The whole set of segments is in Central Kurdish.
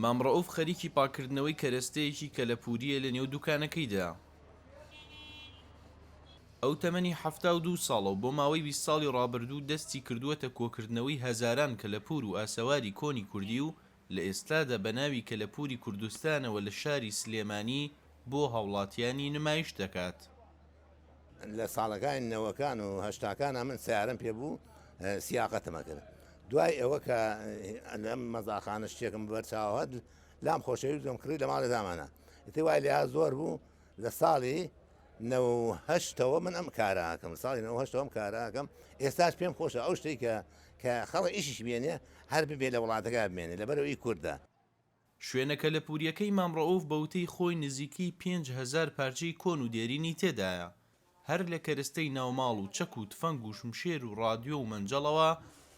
مام ڕەئوف خەریکی پاککردنەوەی کەرەستەیەکی کەلەپوورییە لە نێو دوکانەکەیدا. ئەو تەمەنی 72 ساڵە و بۆ ماوەی 20 ساڵی ڕابردوو دەستی کردووەتە کۆکردنەوەی هەزاران کەلەپوور و ئاسەواری کۆنی کوردی و لە ئێستادا بە ناوی کەلەپووری کوردستانەوە لە شاری سلێمانی بۆ هاوڵاتیانی نمایش دەکات. لە ساڵەکانی نەوەکان و هەشتاکانا من سەیارەم پێ بوو سیاقەتم ئەکرد دوای ئەوە کە لەم مەزاخانە شتێکم بەر چاوە هات لام خۆشەویست بم کڕی لە ماڵێ دامانە ئیتر وای لێ زۆر بوو لە ساڵی نەوەهەشتەوە من ئەم کاراکەم ساڵی نەوەهەشتەوە ئەم کاراکەم ئێستاش پێم خۆشە ئەو شتێک کە کە خەڵک ئیشیش بێنێ هەر ببێ لە وڵاتەکە بمێنێ لەبەرەوەی کوردە. شوێنە کەلەپوورییەکەی مام ڕەئوف بە وتەی خۆی نزیکەی 5000 پارچەی کۆن و دێرینی تێدایە، هەر لە کەرستەی ناوماڵ و چەک و تفەنگ و شمشێر و ڕادیۆ و مەنجەڵەوە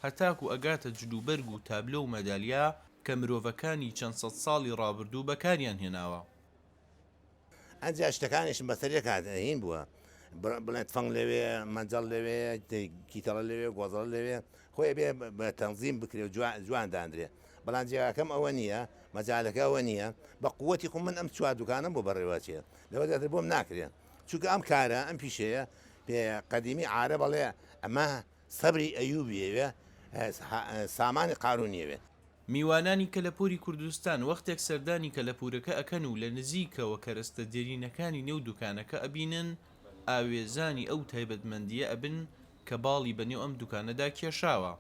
هەتاکو ئەگاتە جلوبەرگ و تابلۆ و مەدالیا کە مرۆڤەکانی چەند سەد ساڵی ڕابردوو بەکاریان هێناوە. ئەنجا شتەکانیشم بەسەر یەک هات هین بووە بڵێن تفەنگ لەوێ مەنجەڵ لەوێ کیتەڵە لەوێ گۆزەڵە لەوێ خۆی ئەبێ بە تەنزیم بکرێ و جوان دانرێ بەڵام جێگاکەم ئەوە نییە مەجالەکە ئەوە نییە بە قووەتی خۆم من ئەم چوار دوکانم بۆ بەڕێوەچێ لەوە زیاتر بۆم ناکرێ چونکە ئەم کارە ئەم پیشەیە پێ قەدیمی عارە بەڵێ ئەمە سەبری ئەیوبیەوێ سامانی قارونیەوێ. میوانانی کەلەپوری کوردستان وەختێک سەردانی کەلەپورەکە ئەکەن و لە نزیکەوە کەرەستە دێرینەکانی نێو دوکانەکە ئەبینن، ئاوێزانی ئەو تایبەتمەندییە ئەبن کە باڵی بە نێو ئەم دوکانەدا کێشاوە.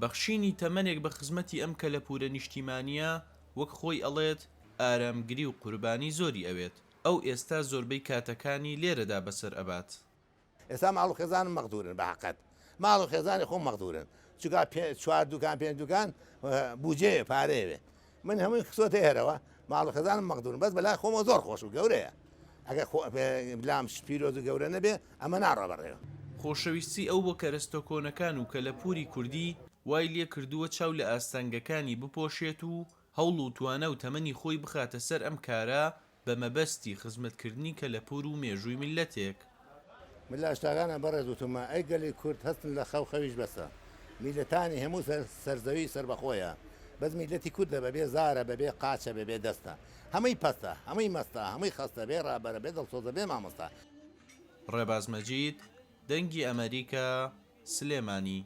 بەخشینی تەمەنێک بە خزمەتی ئەم کەلەپورە نیشتیمانییە، وەک خۆی ئەڵێت، ئارامگری و قوربانی زۆری ئەوێت. ئەو ئێستا زۆربەی کاتەکانی لێرەدا بەسەر ئەبات. ئێستا ماڵ و خێزانم مەغدورن بە حەقەت ماڵ و خێزانی خۆم مەغدورن چونکە چوار دوکان پێنج دوکان بودجەیە پارەیەوێ من هەمووی خستۆتە هێرەوە ماڵ و خێزانم مەغدورن بەس بەلای خۆمەوە زۆر خۆش و گەورەیە ئەگەر لام پیرۆز و گەورە نەبێ ئەمە ناڕە بەڕێوە. خۆشەویستی ئەو بۆ کەرەستە کۆنەکان و کەلەپووری کوردی وای لێ کردووە چاو لە ئاستەنگەکانی بپۆشێت و هەوڵ و توانا و تەمەنی خۆی بخاتە سەر ئەم کارە بە مەبەستی خزمەتکردنی کەلەپوور و مێژووی میللەتێک. من لە هەشتاکانا بەڕێز وتومە ئەی گەلی کورد هەستن لە خەو خەویش بەسە میللەتانی هەموو سەر سەرزەوی سەربەخۆیە بەس میللەتی کوردە بەبێ زارە بەبێ قاچە بەبێ دەستە هەمووی پەستە هەمووی مەستە هەمووی خەستە بێ ڕابەرە بێ دڵسۆزە بێ مامۆستا. ڕێباز مەجید، دەنگی ئەمەریکا، سلێمانی.